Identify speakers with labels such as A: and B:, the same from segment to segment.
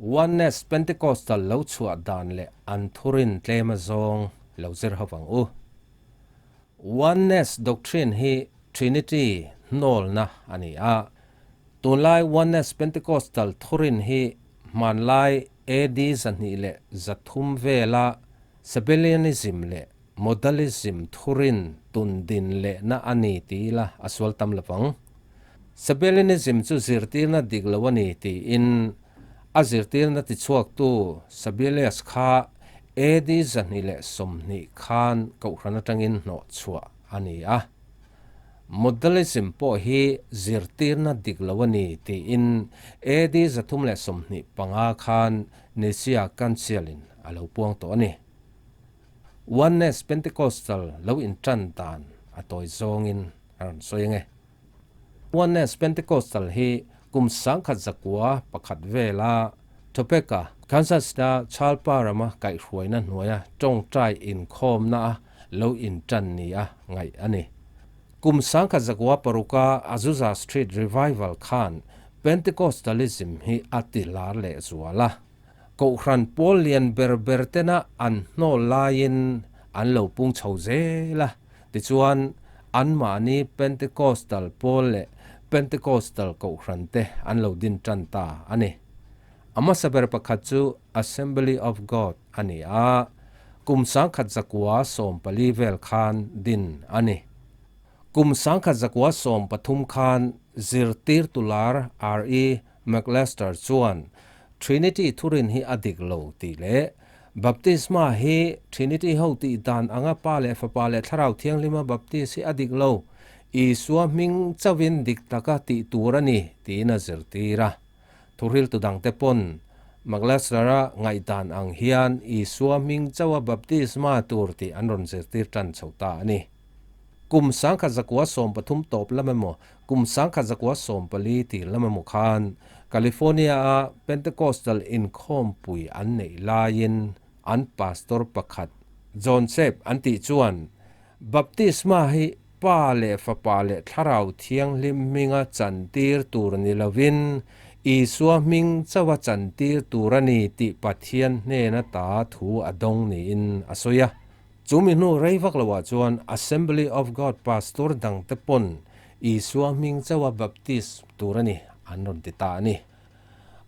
A: Oneness Pentecostal lo chhuah dan leh an thurin tlem azawng lo zir ho vang u. Oneness doctrine hi Trinity hnawlna a ni a. Tunlai Oneness Pentecostal thurin hi hmanlai AD 203 vela Sabellianism leh Modalism thurin tun din lehna a ni ti ila a sual tam lovang. Sabellianism chu zirtirna dik lo a ni tiin a zirtirna tichhuaktu Sabellius kha AD 220 khan kohhran atangin hnawh chhuah a ni a. Modalism pawh hi zirtirna dik lo a ni tiin AD 325 khan Nicea Council-in a lo puang tawh a ni. Oneness Pentecostal lo intan dan a tawi zawngin a rawn sawi ang e. Oneness Pentecostal hi kum 1901 vela Topeka, Kansas-a Chalpa rama kaihhruaina hnuaia tawngtai inkhawmna a lo intan nia ngaih a ni. Kum 1906-a Azusa Street Revival khan Pentecostalism hi a ti lar lehzual a. Kohhran pawl lian ber ber tena an hnawl laiin an lo pung chho zel a, tichuan anmahni Pentecostal pawl leh Pentecostal kohhran te an lo din tan ta a ni. A hmasa ber pakhat chu Assembly of God a ni a, kum 1914 vel khan din a ni. Kum 1913 khan zirtirtu lar R.E. McLester chuan Trinity thurin hi a dik lo tih leh Baptisma hi Trinity ho tih dan anga Pa leh Fapa leh Thlarau Thianghlima baptis hi a dik lo, Isua hming chauhin dik taka tih tur a ni tiin a zirtir a. Thuhriltu dangte pawn McLester-a ngaihdan ang hian Isua hming chauha baptisma tur tih an rawn zirtir tan chho ta a ni. Kum 1913 tawp lam emaw, kum 1914 tir lam emaw khan California-a Pentecostal inkhawmpui an neih laiin an pastor pakhat, John Sep an tih chuan, Baptisma hi Pa leh Fapa leh Thlarau Thianghlim hminga chantir tur ni lovin Isua hming chauha chantir tur a ni tih Pathian hnena ta thu a dawng niin a sawi a. Chu mi hnu rei vak loah chuan Assembly of God pastor dangte pawn Isua hming chauha baptist tur a ni an rawn ti ta a ni.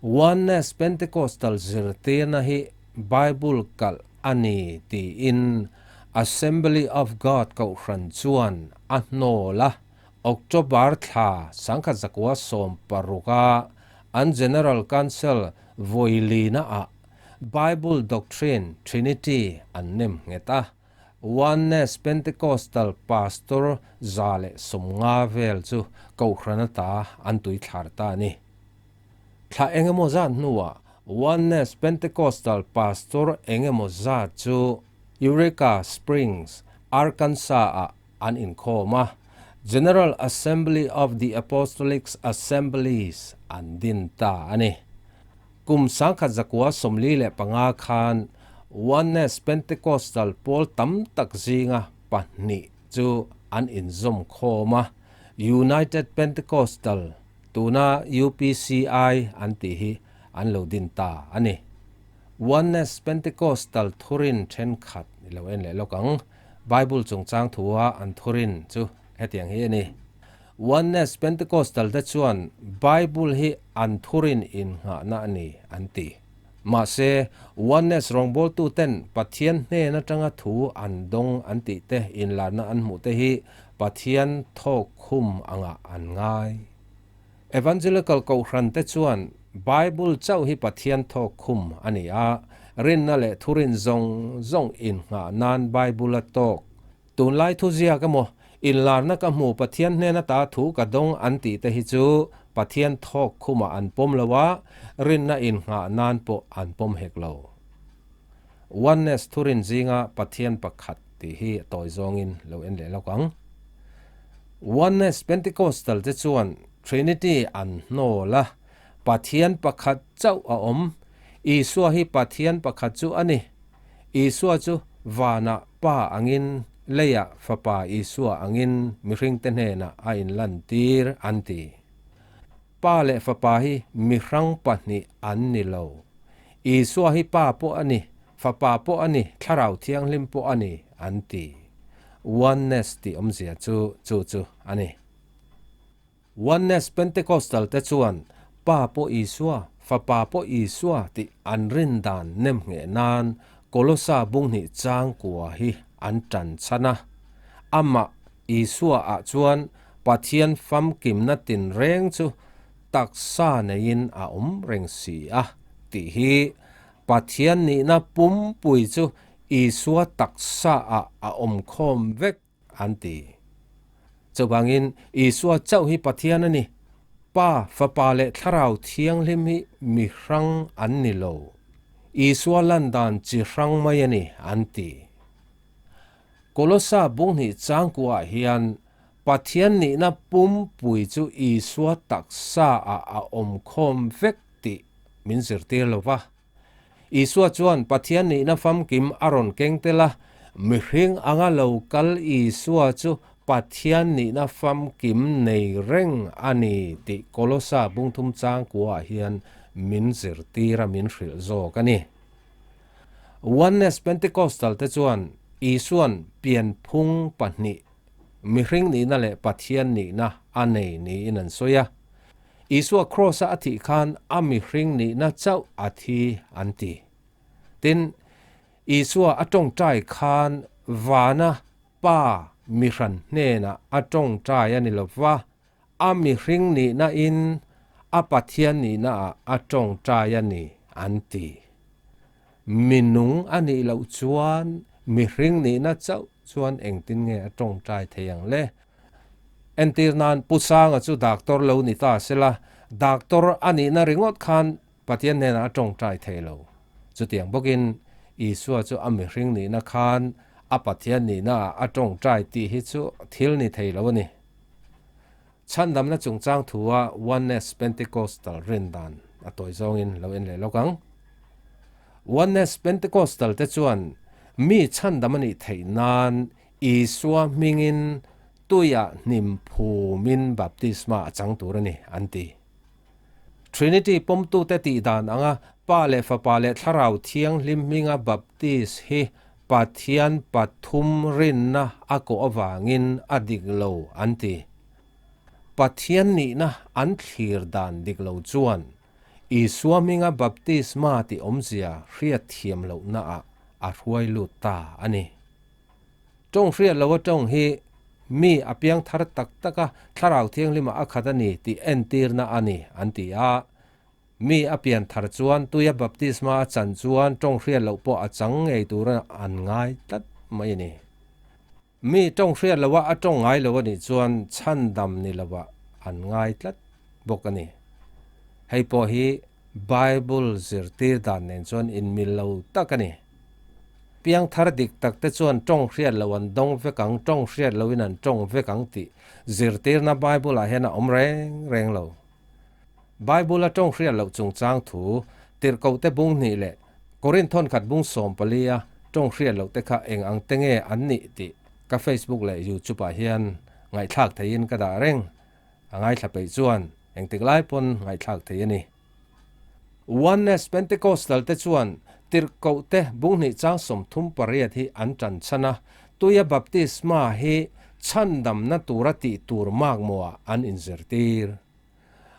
A: Oneness Pentecostal zirtirna hi Bible kalh a ni tiin Assembly of God kohhran chuan a hnawl a, October thla 1960 a an General Council vawilina ah Bible doctrine Trinity an nem nghet a, Oneness Pentecostal pastor 150 vel chu kohhran ata an tuithlar ta a ni. Thla engemaw zat hnuah Oneness Pentecostal pastor engemaw zat chu Eureka Springs, Arkansas-ah an inkhawm a, General Assembly of the Apostolic Assemblies an din ta a ni. Kum 1945 khan Oneness Pentecostal pawl tam tak zinga pahnih chu an inzawm khawm a, United Pentecostal, tuna UPCI an tih hi an lo din ta a ni. Oneness Pentecostal thurin thenkhat i lo en leh lawk ang. Bible chungchang thua an thurin chu hetiang hi a ni. Oneness Pentecostal te chuan Bible hi an thurin innghahna a ni an ti. Mahse, Oneness rawngbawltu ten Pathian hnen atanga thu an dawng an tih te inlarna an hmuh te hi Pathian thawk khum angah an ngai. Evangelical kohhran te chuan Bible chauh hi Pathian thawk khum a ni a, rinna leh thurin zawng zawng innghah nan Bible a tawk. Tunlai thuziak emaw, inlarna ka hmu Pathian hnen ata thu ka dawng an tih te hi chu Pathian thawk khumah an pawm lo a, rinna innghah nan pawh an pawm hek lo. Oneness thurin zinga Pathian pakhat tih hi a tawi zawngin lo en leh lawk ang. Oneness Pentecostal te chuan Trinity an hnawl a, Pathian pakhat chauh a awm, Isua hi Pathian pakhat chu a ni. Isua chu vanah Pa angin, leiah Fapa Isua angin mihringte hnenah a inlantir an ti. Pa leh Fapa hi mihrang pahnih an ni lo. Isua hi Pa pawh a ni, Fapa pawh a ni, Thlarau Thianghlim pawh a ni, an ti. Oneness tih awmzia chu chu chu a ni. Oneness Pentecostal te chuan Pa pawh Isua, Fapa pawh Isua tih an rin dan nem ngheh nan Kolosa bunghnih changkua hi an tan chhan a. Amah Isua ah chuan Pathian famkimna tinreng chu taksa neiin a awm reng si a tih hi Pathian nihna pumpui chu Isua taksa ah a awm khawm vek an ti. Chuvangin Isua chauh hi Pathian a ni. Pa, Fapa leh Thlarau Thianghlim hi mi hrang an ni lo. Isua lan dan chi hrang mai a ni an ti. Kolosa bunghnih changkuah hian Pathian nihna pumpui chu Isua taksa ah a awm khawm vek tih min zirtir lo va. Isua chuan Pathian nihna famkim a rawn keng tel a, mihring anga lo kal Isua chu Pathian nihna famkim nei reng a ni tih Kolosa bungthum changkuaah hian min zirtir a, min hrilh zawk a ni. Oneness Pentecostal te chuan Isua'n pianphung pahnih, mihring nihna leh Pathian nihna a nei niin an sawi a. Isua Kraws-a a thih khan a mihring nihna chauh a thi an ti. Tin, Isua a tawngtai khan vana Pa mihran hnenah a tawngtai a ni lo va, a mihring nihna in a Pathian nihnaah a tawngtai a ni an ti. Minung a nih loh chuan mihring nihna chauh chuan engtin nge a tawngtai thei ang le? Entir nan Pu Sanga chu doctor lo ni ta sela, doctor a nihna ringawt khan Pathian hnenah a tawngtai thei lo. Chutiang bawkin Isua chu a mihring nihna khan a Pathian nihnaah a tawngtai tih hi chu thil ni thei lo a ni. Chhandamna chungchang thua Oneness Pentecostal rindan a tawi zawngin lo en leh lawk ang. Oneness Pentecostal te chuan mi chhandam a nih theih nan Isua hmingin tuiah hnim phumin baptisma a chang tur a ni, an ti. Trinity pawmtute tih dan anga Pa leh Fapa leh Thlarau Thianghlim hminga baptis hi Pathian pathum rinna a kawh avangin a dik lo, an ti. Pathian nihna an thlir dan dik lo chuan Isua hminga baptisma tih awmzia hriatthiam lohnaah a hruai lut ta a ni. Tawng hriat loa tawng hi mi a piang thar tak tak a, Thlarau Thianghlimah a khat a ni tih entirna a ni, an ti a. Mi a pian thar chuan tuia baptisma a chan chuan tawng hriat loh pawh a chang ngei tura an ngai tlat mai a ni. Mi tawng hriat loa a tawng ngai lo a nih chuan chhandam ni loah an ngai tlat bawk a ni. Hei pawh hi Bible zirtir dan nen chuan inmil lo tak a ni. Piangthar dik tak te chuan tawng hriat loh an dawng vek ang, tawng hriat lohin an tawng vek ang tih zirtirna Bible-ah hian a awm reng reng lo. Bible-a tawng hriat loh chungchang thu tirhkohte bung hnih leh Korinth thawnkhat bung 14-a tawng hriat loh te kha eng ang te nge an nih tih ka Facebook leh YouTube-ah hian ngaihthlak theihin ka dah reng. A ngaithla peih chuan engtik lai pawn ngaihthlak thei a ni. Oneness Pentecostal te chuan tirhkohte bunghnih chang 38 hi an tan chhan a, tuia baptisma hi chhandamna tura tih tur makmawhah an inzirtir.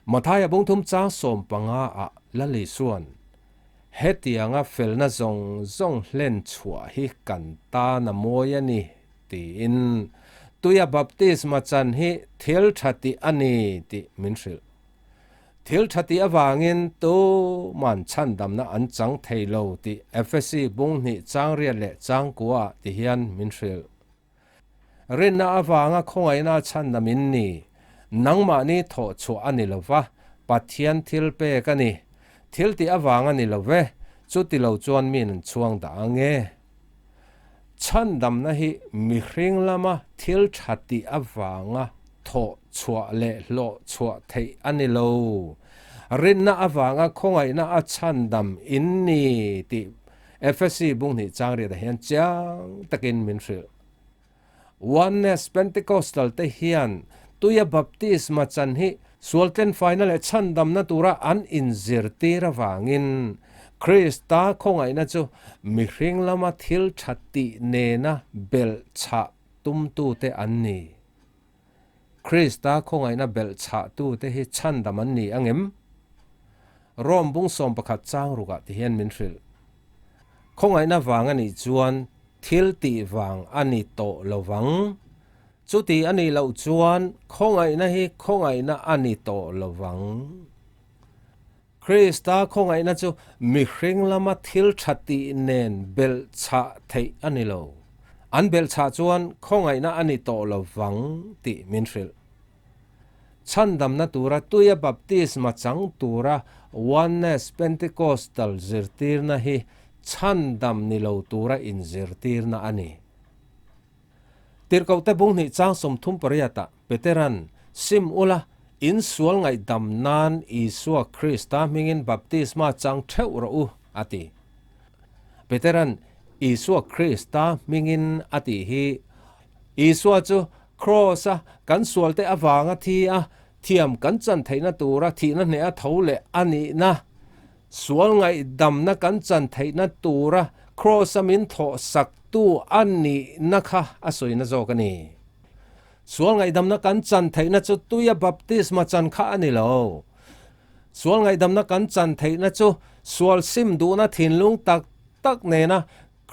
A: Mathaia bungthum chang 15 ah Lalisuan, Hetianga felna zawng zawng hlen chhuah hi kan tan a mawi a ni, tiin tuia baptisma chan hi thil tha tih a ni tih min hrilh. Thil tha tih avangin tuman chhandamna an chang thei lo tih Efesi bunghnih changriat leh changkua ti hian min hrilh. Rinna avanga khawngaihna chhandam in ni, nangmahni thawh chhuah a ni lo va, Pathian thil pek a ni. Thil tih avang a ni lo ve, chuti lo chuan min an chhuang dah ang e. Chhandamna hi mihring lama thil tha tih avanga thawh chhuah leh hlawh chhuah theih a ni lo. Rinna avanga khawngaihna a chhandam in ni tih Efesi bunghnih changriatah hian chiang takin min hrilh. Oneness Pentecostal te hian tuia baptisma chan hi sual tlenfaina leh chhandamna tura an inzirtir avangin. Krista khawngaihna chu mihring lama thil tha tih nena belhchhah tumtute an ni. Krista khawngaihna belhchhahtute hi chhandam an ni ang em? Rome bung 11 chang rukah ti hian min hrilh. Khawngaihna vang a nih chuan thil tih vang a ni tawh lo vang. Chuti a nih loh chuan khawngaihna hi khawngaihna a ni tawh lo vang. Krista khawngaihna chu mihring lama thil tha tih nen belhchhah theih a ni lo. An belhchhah chuan khawngaihna a ni tawh lo vang tih min hrilh. Chhandamna tura tuia baptisma chang tura Oneness Pentecostal zirtirna hi chhandam ni lo tura inzirtirna a ni. Tirhkohte bung hnih chang 38 ah Petera'n, Sim ula, in sual ngaihdam nan Isua Krista hmingin baptisma chang theuh rawh u, a ti. Petera'n Isua Krista hmingin a tih hi Isua chu Kraws-a kan sualte avanga thi a, thiam kan chan theihna tura thihna hneh a tho leh a nihna, Sual ngaihdamna kan chan theihna tura Kraws-a min thawh saktu a nihna kha a sawina zawk a ni. Sual ngaihdamna kan chan theihna chu tuia baptisma chan kha a ni lo. Sual ngaihdamna kan chan theihna chu sual sim duhna thinlung tak tak nena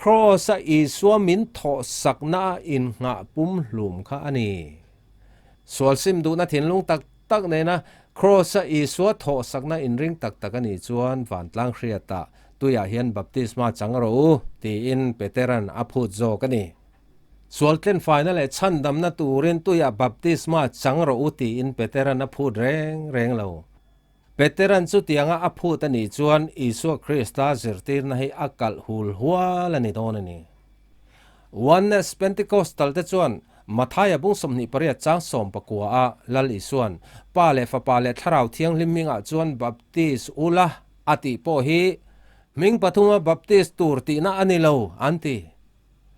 A: Kraws-a Isua min thawh sakna a innghah pumhlum kha a ni. Sual sim duhna thinlung tak tak nena Kraws-a Isua thawhsakna inring tak tak a nih chuan vantlang hriatah tuiah hian baptisma chang rawh u, tiin Petera'n a phut zawk a ni. Sual tlenfaina leh chhandamna turin tuiah baptisma chang rawh u tiin Petera'n a phut reng reng lo. Petera'n chutianga a phut a nih chuan Isua Krista zirtirna hi a kalh hul hual a ni dawn a ni. Oneness Pentecostal te chuan Mathaia bung 28 chang 19 a Lal Isua'n Pa leh Fapa leh Thlarau Thianghlim hmingah chuan Baptist ula a tih pawh hi hming pathuma Baptist tur tihna a ni lo an ti.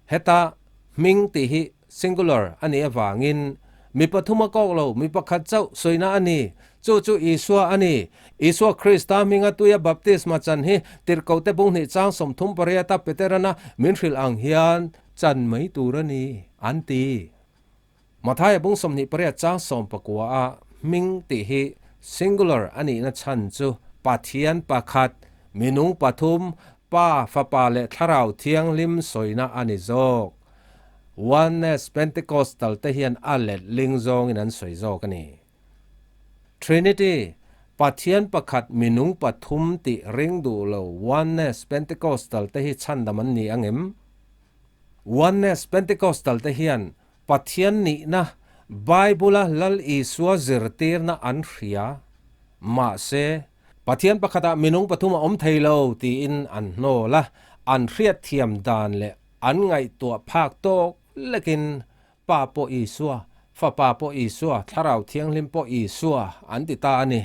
A: Heta hming tih hi singular a nih avangin mi pathum a kawk lo, mi pakhat chauh sawina a ni. Chu chu Isua a ni. Isua Krista hminga tuia baptisma chan hi Tirhkohte bung hnih chang 38 a Peterana min hrilh ang hian chan mai tur a ni, an ti. Mathaia bung 28 chang 19 a hming tih hi singular a nihna chhan chu Pathian pakhat, minung pathum, Pa, Fapa leh Thlarau Thianghlim sawina a ni zawk. Oneness Pentecostal te hian a let ling zawngin an sawi zawk a ni. Trinity, Pathian pakhat minung pathum tih ring duh lo Oneness Pentecostal te hi chhandam an ni ang em? Oneness Pentecostal te hian Pathian nihna Bible-a Lal Isua zirtirna an hria. Mahse, Pathian pakhatah minung pathum a awm thei lo tiin an hnawl a, an hriatthiam dan leh an ngaihtuah phak tawk lekin Pa pawh Isua, Fapa pawh Isua, Thlarau Thianghlim pawh Isua an ti ta a ni.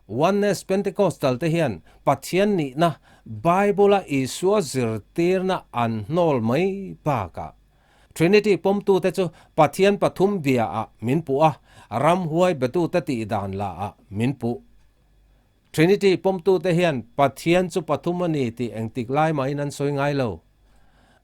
A: Oneness Pentecostal te hian Pathian nihna Bible-a Isua zirtirna an hnawl mai bakah Trinity pawmtute chu Pathian pathum biaah min puh a, ramhuai betute tih dan laah min puh. Trinity pawmtute hian Pathian chu pathum a ni tih engtik lai mahin an sawi ngai lo.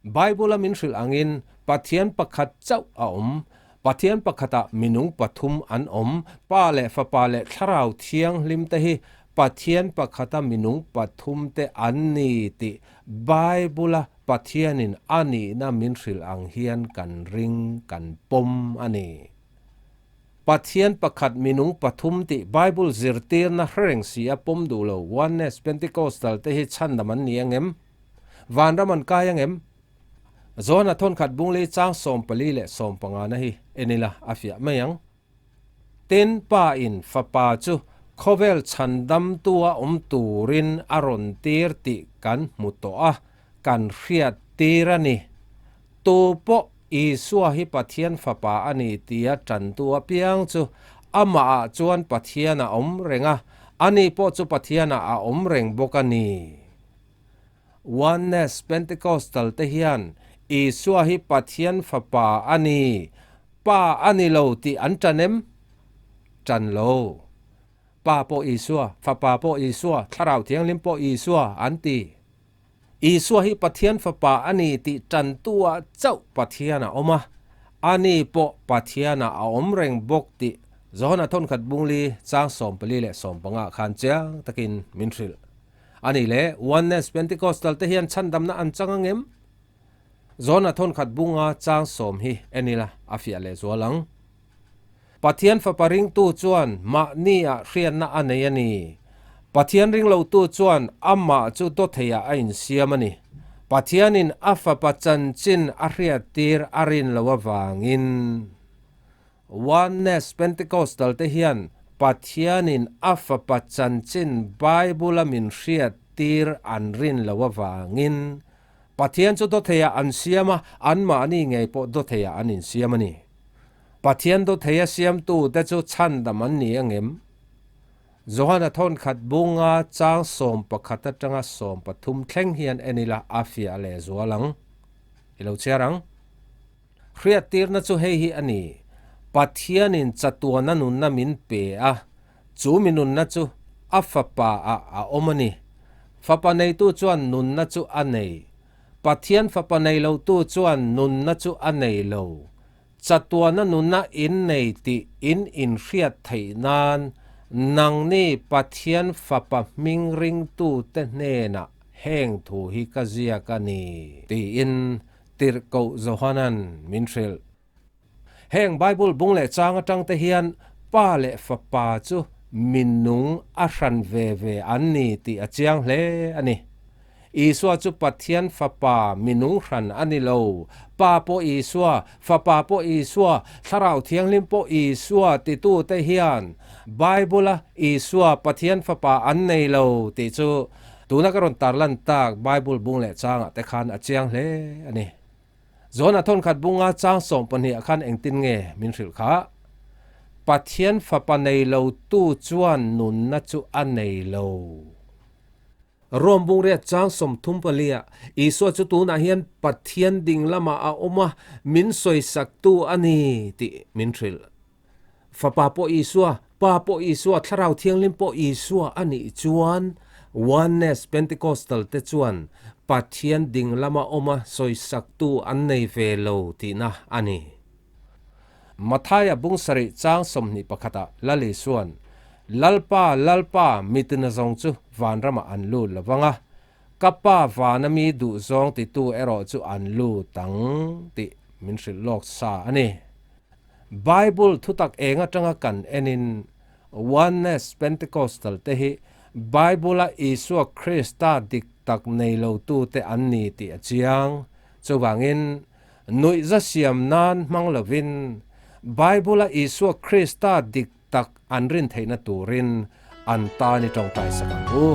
A: Bible-a min hrilh angin Pathian pakhat chauh a awm. Pathian pakhatah minung pathum an awm. Pa leh Fapa leh Thlarau Thianghlim te hi Pathian pakhata minung pathum te an ni tih Bible-a Pathianin a nihna min hrilh ang hian kan ring, kan pawm a ni. Pathian pakhat minung pathum tih Bible zirtirna hrereng si a pawm duh lo Oneness Pentecostal te hi chhandam an ni ang em? Vanram an kai ang em? John-a thawnkhat bunglei chang 14 leh 15 na hi en ila a fiah mai ang. Tin, Pa in Fapa chu khawvel chhandamtua awm turin a rawn tir tih kan hmu tawh a, kan hriat tir a ni. Tu pawh Isua hi Pathian Fapa a ni tia tantu apiang chu amahah chuan Pathian a awm reng a, ani pawh chu Pathianah a awm reng bawk a ni. Oneness Pentecostal te hian Isua hi Pathian Fapa a ni, Pa a ni lo tih an tan em? Tan lo. Pa pawh Isua, Fapa pawh Isua, Thlarau Thianghlim pawh Isua an ti. Isua hi Pathian Fapa a ni tih tantu-ah chauh Pathian a awm a, ani pawh Pathianah a awm reng bawk tih Johana thawnkhat bungli chang 44 ah khan chiang takin min hrilh. A nih leh, Oneness Pentecostal te hian chhandamna an chang ang em? Johana thawnkhat bunga chang sawm hi en ila a fiah leh zual ang. Pathian Fapa ringtu chuan mahniah hriatna a nei a ni. Pathian ringlotu chuan amah chu dawtheiah a insiam a ni. Pathianin a Fapa chanchin a hriattir a rin loh avangin. Oneness Pentecostal te hian Pathianin a Fapa chanchin Bible-a min hriattir an rin loh avangin Pathian chu dawtheiah an siam a, anmahni ngei pawh dawtheiah an insiam a ni. Pathian dawtheia siamtute chu chhandam an ni angem? Johana thawnkhat bunga chang 11 atanga 13 thleng hian en ila a fiah leh zual ang. I lo chhiar ang. Hriattirna chu hei hi a ni, Pathianin chatuana nunna min pe a, Chu mi nunna chu a fapa ah a awm a ni. Fapa neitu chuan nunna chu a nei. Pathian fapa nei lotu chuan nunna chu a nei lo. Chatuana nunna in nei tih in inhriat theih nan nangni Pathian fapa hming ringtute hnenah heng thu hi ka ziak a ni, tiin Tirhkoh Johana'n min hrilh. Heng Bible bung leh chang atang te hian Pa leh Fapa chu minung a hran ve ve an ni tih a chiang hle a ni. Isua chu Pathian Fapa minung hran a ni lo. Pa pawh Isua, Fapa pawh Isua, Thlarau Thianghlim pawh Isua titute hian Bible-a Isua Pathian Fapa an nei lo tih chu tuna ka rawn tarlan tak Bible bung leh changah te khan a chiang hle a ni. John-a thawnkhat bunga chang 12 ah khan engtin nge min hrilh kha? Pathian fapa nei lo tu chuan nunna chu a nei lo. Rome bungriat chang 34 ah Isua chu tunah hian Pathian ding lamah a awm a, min sawisaktu a ni tih min hrilh. Fapa pawh Isua, Pa pawh Isua, Thlarau Thianghlim pawh Isua a nih chuan Oneness Pentecostal te chuan Pathian ding lama awma sawisaktu an nei ve lo tihna a ni. Mathaia bung sarih chang 21 ah Lal Isua'n, Lalpa, Lalpa, mitina zawng chu vanramah an lut lo vang a, ka Pa vana mi duhzawng titu erawh chu an lut ang tih min hrilh lawk sa a ni. Bible thutak eng atanga kan enin Oneness Pentecostal te hi Bible-a Isua Krista dik tak nei lotute an ni tih a chiang. Chuvangin, nuihza siam nan hmang lovin Bible-a Isua Krista dik tak an rin theihna turin an tan i tawngtai sak ang u.